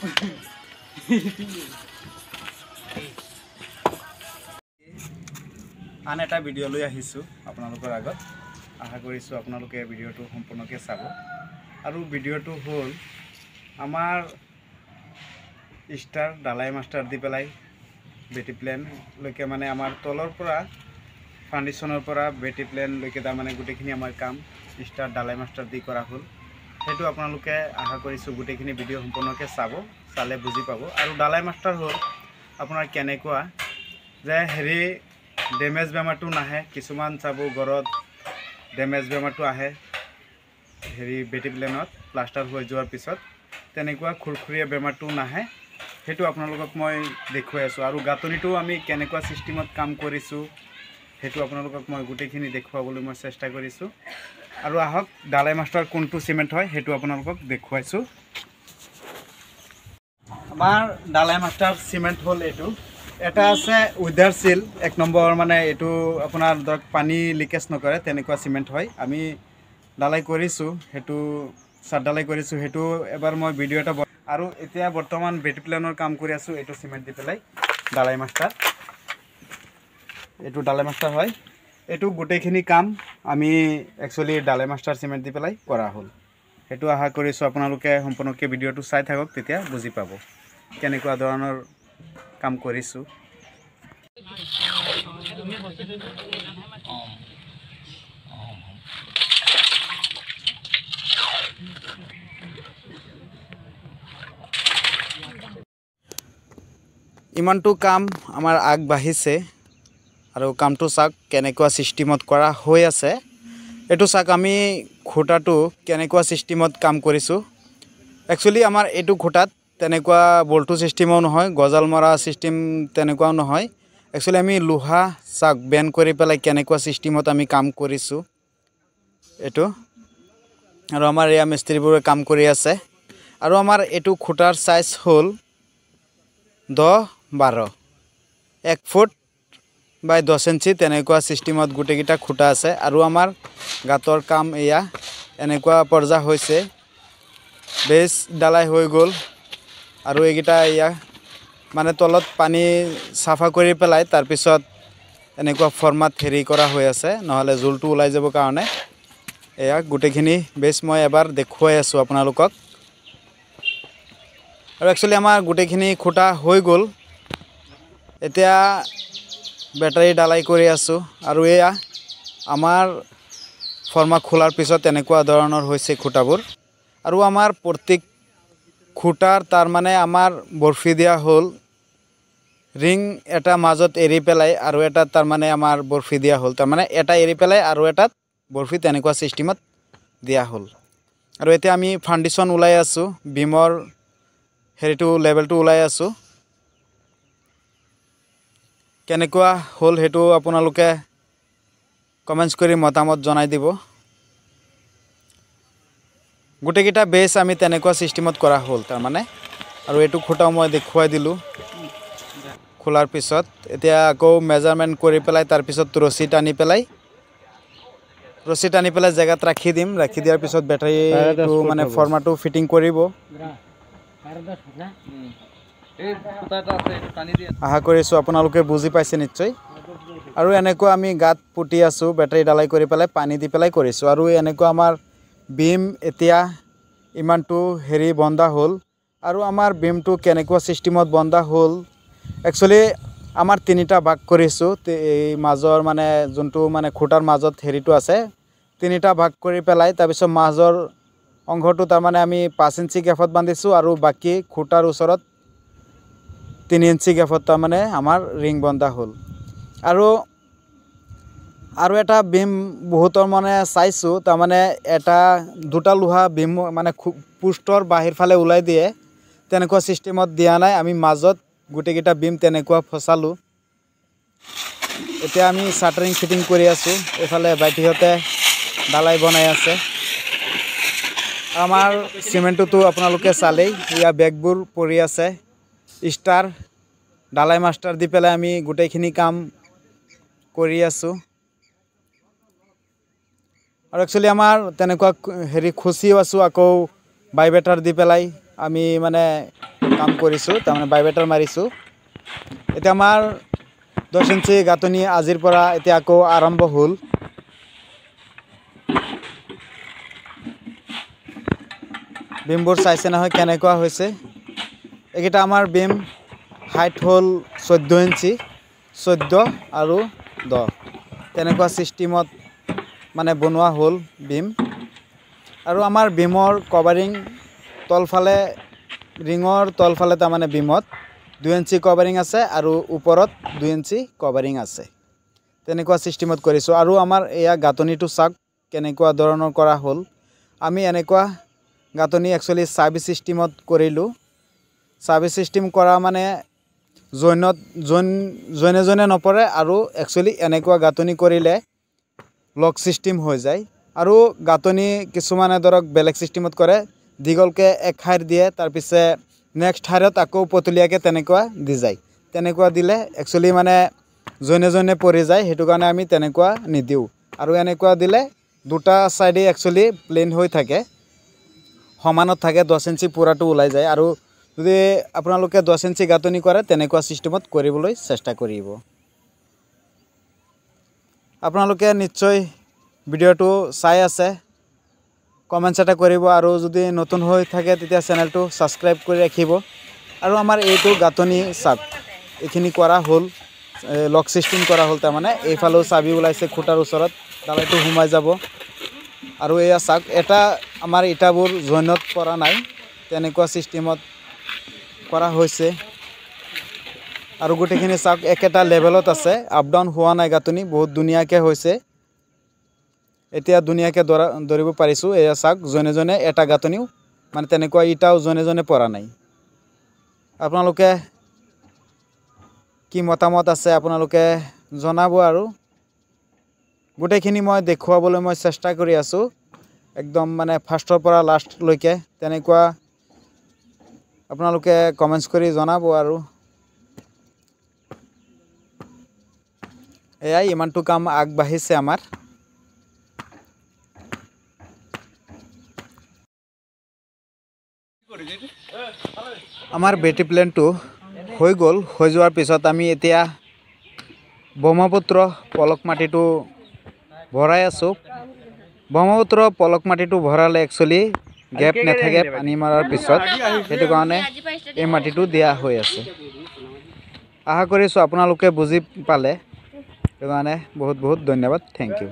আন এটা ভিডিঅ' লৈ আহিছোঁ আপোনালোকৰ আগত। আশা কৰিছোঁ আপোনালোকে ভিডিঅ'টো সম্পূৰ্ণকৈ চাব। আৰু ভিডিঅ'টো হ'ল আমাৰ ষ্টাৰ ডালাই মাষ্টাৰ দি পেলাই বেটি প্লেনলৈকে, মানে আমাৰ তলৰ পৰা ফাউণ্ডেশ্যনৰ পৰা বেটি প্লেনলৈকে তাৰমানে গোটেইখিনি আমাৰ কাম ষ্টাৰ ডালাই মাষ্টাৰ দি কৰা হ'ল। সেইটো আপোনালোকে আশা কৰিছোঁ গোটেইখিনি ভিডিঅ' সম্পূৰ্ণকৈ চাব, চালে বুজি পাব। আৰু ডালাই মাষ্টাৰ হ'ল আপোনাৰ কেনেকুৱা যে হেৰি ডেমেজ বেমাৰটো নাহে। কিছুমান চাব ঘৰত ডেমেজ বেমাৰটো আহে হেৰি বেটি প্লেনত প্লাষ্টাৰ হৈ যোৱাৰ পিছত, তেনেকুৱা খুৰখুৰীয়া বেমাৰটো নাহে। সেইটো আপোনালোকক মই দেখুৱাই আছোঁ। আৰু গাঁথনিটো আমি কেনেকুৱা ছিষ্টেমত কাম কৰিছোঁ সেইটো আপোনালোকক মই গোটেইখিনি দেখুৱাবলৈ মই চেষ্টা কৰিছোঁ। আৰু আহক ডালাই মাষ্টাৰ কোনটো চিমেণ্ট হয় সেইটো আপোনালোকক দেখুৱাইছোঁ। আমাৰ ডালাই মাষ্টাৰ চিমেণ্ট হ'ল এইটো। এটা আছে উইদাৰ চিল 1 নম্বৰ, মানে এইটো আপোনাৰ ধৰক পানী লিকেজ নকৰে তেনেকুৱা চিমেণ্ট হয়। আমি ডালাই কৰিছোঁ, সেইটো চাট ডালাই কৰিছোঁ, সেইটো এবাৰ মই ভিডিঅ' এটা। আৰু এতিয়া বৰ্তমান বেটি প্লেনৰ কাম কৰি আছোঁ এইটো চিমেণ্ট দি পেলাই ডালাই মাষ্টাৰ। এইটো ডালাই মাষ্টাৰ হয়। এইটো গোটেইখিনি কাম আমি একচুৱেলি ডালাই মাষ্টাৰ চিমেণ্ট দি পেলাই কৰা হ'ল। সেইটো আশা কৰিছোঁ আপোনালোকে সম্পূৰ্ণকৈ ভিডিঅ'টো চাই থাকক, তেতিয়া বুজি পাব কেনেকুৱা ধৰণৰ কাম কৰিছোঁ। ইমানটো কাম আমাৰ আগবাঢ়িছে। আৰু কামটো চাওক কেনেকুৱা ছিষ্টেমত কৰা হৈ আছে। এইটো চাওক আমি খুঁটাটো কেনেকুৱা ছিষ্টেমত কাম কৰিছোঁ। একচুৱেলি আমাৰ এইটো খুঁটাত তেনেকুৱা বল্টু ছিষ্টেমো নহয়, গজাল মৰা ছিষ্টেম তেনেকুৱাও নহয়। একচুৱেলি আমি লোহা চাওক বেন কৰি পেলাই কেনেকুৱা ছিষ্টেমত আমি কাম কৰিছোঁ এইটো। আৰু আমাৰ এয়া মিস্ত্ৰীবোৰে কাম কৰি আছে। আৰু আমাৰ এইটো খুঁটাৰ চাইজ হ'ল 10-12, 1 ফুট বাই 10 ইঞ্চি তেনেকুৱা ছিষ্টেমত গোটেইকেইটা খুঁটা আছে। আৰু আমাৰ গাঁতৰ কাম এয়া এনেকুৱা পৰ্যা হৈছে, বেছ ডালাই হৈ গ'ল। আৰু এইকেইটা এয়া মানে তলত পানী চাফা কৰি পেলাই তাৰপিছত এনেকুৱা ফৰ্মাত হেৰি কৰা হৈ আছে, নহ'লে জোলটো ওলাই যাব কাৰণে। এয়া গোটেইখিনি বেছ মই এবাৰ দেখুৱাই আছোঁ আপোনালোকক। আৰু একচুৱেলি আমাৰ গোটেইখিনি খুঁটা হৈ গ'ল। এতিয়া বেটাৰী ডালাই কৰি আছোঁ। আৰু এয়া আমাৰ ফৰ্মা খোলাৰ পিছত এনেকুৱা ধৰণৰ হৈছে খুঁটাবোৰ। আৰু আমাৰ প্ৰত্যেক খুঁটাৰ তাৰমানে আমাৰ বৰফি দিয়া হ'ল, ৰিং এটা মাজত এৰি পেলাই আৰু এটা তাৰমানে আমাৰ বৰফি দিয়া হ'ল, তাৰমানে এটা এৰি পেলাই আৰু এটাত বৰফি তেনেকুৱা ছিষ্টেমত দিয়া হ'ল। আৰু এতিয়া আমি ফাউণ্ডেশ্যন ওলাই আছোঁ, বিমৰ হেৰিটো লেভেলটো ওলাই আছোঁ। কেনেকুৱা হ'ল সেইটো আপোনালোকে কমেণ্টছ কৰি মতামত জনাই দিব। গোটেইকেইটা বেছ আমি তেনেকুৱা ছিষ্টেমত কৰা হ'ল তাৰমানে। আৰু এইটো খুঁটাও মই দেখুৱাই দিলোঁ খোলাৰ পিছত। এতিয়া আকৌ মেজাৰমেণ্ট কৰি পেলাই তাৰপিছত ৰছী টানি পেলাই জেগাত ৰাখি দিম। ৰাখি দিয়াৰ পিছত বেটাৰীটো মানে ফৰ্মাটো ফিটিং কৰিব। আশা কৰিছোঁ আপোনালোকে বুজি পাইছে নিশ্চয়। আৰু এনেকুৱা আমি গাঁত পুতি আছোঁ, বেটাৰী ডালাই কৰি পেলাই পানী দি পেলাই কৰিছোঁ। আৰু এনেকুৱা আমাৰ বিম এতিয়া ইমানটো হেৰি বন্ধা হ'ল। আৰু আমাৰ বিমটো কেনেকুৱা ছিষ্টেমত বন্ধা হ'ল, একচুৱেলি আমাৰ 3টা ভাগ কৰিছোঁ। এই মাজৰ মানে যোনটো মানে খুঁটাৰ মাজত হেৰিটো আছে, 3টা ভাগ কৰি পেলাই তাৰপিছত মাজৰ অংশটো তাৰমানে আমি 5 ইঞ্চি গেপত বান্ধিছোঁ। আৰু বাকী খুঁটাৰ ওচৰত 3 ইঞ্চি গেপত তাৰমানে আমাৰ ৰিং বন্ধা হ'ল। আৰু আৰু এটা বিম বহুতৰ মানে চাইছোঁ, তাৰমানে এটা দুটা লোহা বিম মানে পোষ্টৰ বাহিৰ ফালে ওলাই দিয়ে, তেনেকুৱা ছিষ্টেমত দিয়া নাই। আমি মাজত গোটেইকেইটা বিম তেনেকুৱা ফচালোঁ। এতিয়া আমি চাটাৰিং ফিটিং কৰি আছোঁ। এইফালে ভাইটিহঁতে ডালাই বনাই আছে। আমাৰ চিমেণ্টটোতো আপোনালোকে চালেই, ইয়াৰ বেগবোৰ পৰি আছে। ষ্টাৰ ডালাই মাষ্টাৰ দি পেলাই আমি গোটেইখিনি কাম কৰি আছোঁ। আৰু একচুৱেলি আমাৰ তেনেকুৱা হেৰি খুচিও আছোঁ, আকৌ বাই বেটাৰ দি পেলাই আমি মানে কাম কৰিছোঁ, তাৰমানে বাইবেটাৰ মাৰিছোঁ। এতিয়া আমাৰ 10 ইঞ্চি গাঁথনি আজিৰ পৰা এতিয়া আকৌ আৰম্ভ হ'ল। বিমবোৰ চাইছে নহয় কেনেকুৱা হৈছে। এইকেইটা আমাৰ বিম হাইট হ'ল 14 ইঞ্চি, 14 আৰু 10 তেনেকুৱা ছিষ্টেমত মানে বনোৱা হ'ল বিম। আৰু আমাৰ বিমৰ কভাৰিং তলফালে, ৰিঙৰ তলফালে তাৰমানে বিমত 2 ইঞ্চি কভাৰিং আছে আৰু ওপৰত 2 ইঞ্চি কভাৰিং আছে, তেনেকুৱা ছিষ্টেমত কৰিছোঁ। আৰু আমাৰ এয়া গাঁথনিটো চাওক কেনেকুৱা ধৰণৰ কৰা হ'ল। আমি এনেকুৱা গাঁথনি একচুৱেলি চাবি ছিষ্টেমত কৰিলোঁ। চাবি ছিষ্টেম কৰা মানে জইনত জইনে জইনে নপৰে, আৰু একচুৱেলি এনেকুৱা গাঁথনি কৰিলে লক ছিষ্টেম হৈ যায়। আৰু গাঁথনি কিছুমানে ধৰক বেলেগ ছিষ্টেমত কৰে, দীঘলকৈ এক শাৰী দিয়ে, তাৰপিছে নেক্সট শাৰীত আকৌ পতলীয়াকৈ তেনেকুৱা দি যায়। তেনেকুৱা দিলে একচুৱেলি মানে জইনে জইনে পৰি যায়, সেইটো কাৰণে আমি তেনেকুৱা নিদিওঁ। আৰু এনেকুৱা দিলে দুটা ছাইডে একচুৱেলি প্লেইন হৈ থাকে, সমানত থাকে, 10 ইঞ্চি পূৰাটো ওলাই যায়। আৰু যদি আপোনালোকে 10 ইঞ্চি গাঁথনি কৰে তেনেকুৱা ছিষ্টেমত কৰিবলৈ চেষ্টা কৰিব। আপোনালোকে নিশ্চয় ভিডিঅ'টো চাই আছে, কমেণ্টছ এটা কৰিব, আৰু যদি নতুন হৈ থাকে তেতিয়া চেনেলটো ছাবস্ক্ৰাইব কৰি ৰাখিব। আৰু আমাৰ এইটো গাঁথনি চাওক, এইখিনি কৰা হ'ল, লক ছিষ্টেম কৰা হ'ল, তাৰমানে এইফালেও চাবি ওলাইছে খুঁটাৰ ওচৰত, ডালাইটো সোমাই যাব। আৰু এয়া চাওক, এটা আমাৰ ইটাবোৰ জইনত পৰা নাই, তেনেকুৱা ছিষ্টেমত কৰা হৈছে। আৰু গোটেইখিনি চাওক একেটা লেভেলত আছে, আপ ডাউন হোৱা নাই, গাঁথনি বহুত ধুনীয়াকৈ হৈছে। এতিয়া ধুনীয়াকৈ ধৰিব পাৰিছোঁ। এয়া চাওক জনে জনে এটা গাঁথনিও মানে তেনেকুৱা ইটাও জনে জনে পৰা নাই। আপোনালোকে কি মতামত আছে আপোনালোকে জনাব। আৰু গোটেইখিনি মই দেখুৱাবলৈ মই চেষ্টা কৰি আছোঁ, একদম মানে ফাৰ্ষ্টৰ পৰা লাষ্টলৈকে তেনেকুৱা আপোনালোকে কমেণ্টছ কৰি জনাব। আৰু এয়াই ইমানটো কাম আগবাঢ়িছে আমাৰ। আমাৰ বেটি প্লেনটো হৈ গ'ল। হৈ যোৱাৰ পিছত আমি এতিয়া ব্ৰহ্মপুত্ৰ পলক মাটিটো ভৰাই আছোঁ। ব্ৰহ্মপুত্ৰ পলক মাটিটো ভৰালে একচুৱেলি গেপ নাথাকে পানী মৰাৰ পিছত, সেইটো কাৰণে এই মাটিটো দিয়া হৈ আছে। আশা কৰিছোঁ আপোনালোকে বুজি পালে, সেইটো কাৰণে বহুত বহুত ধন্যবাদ, thank U.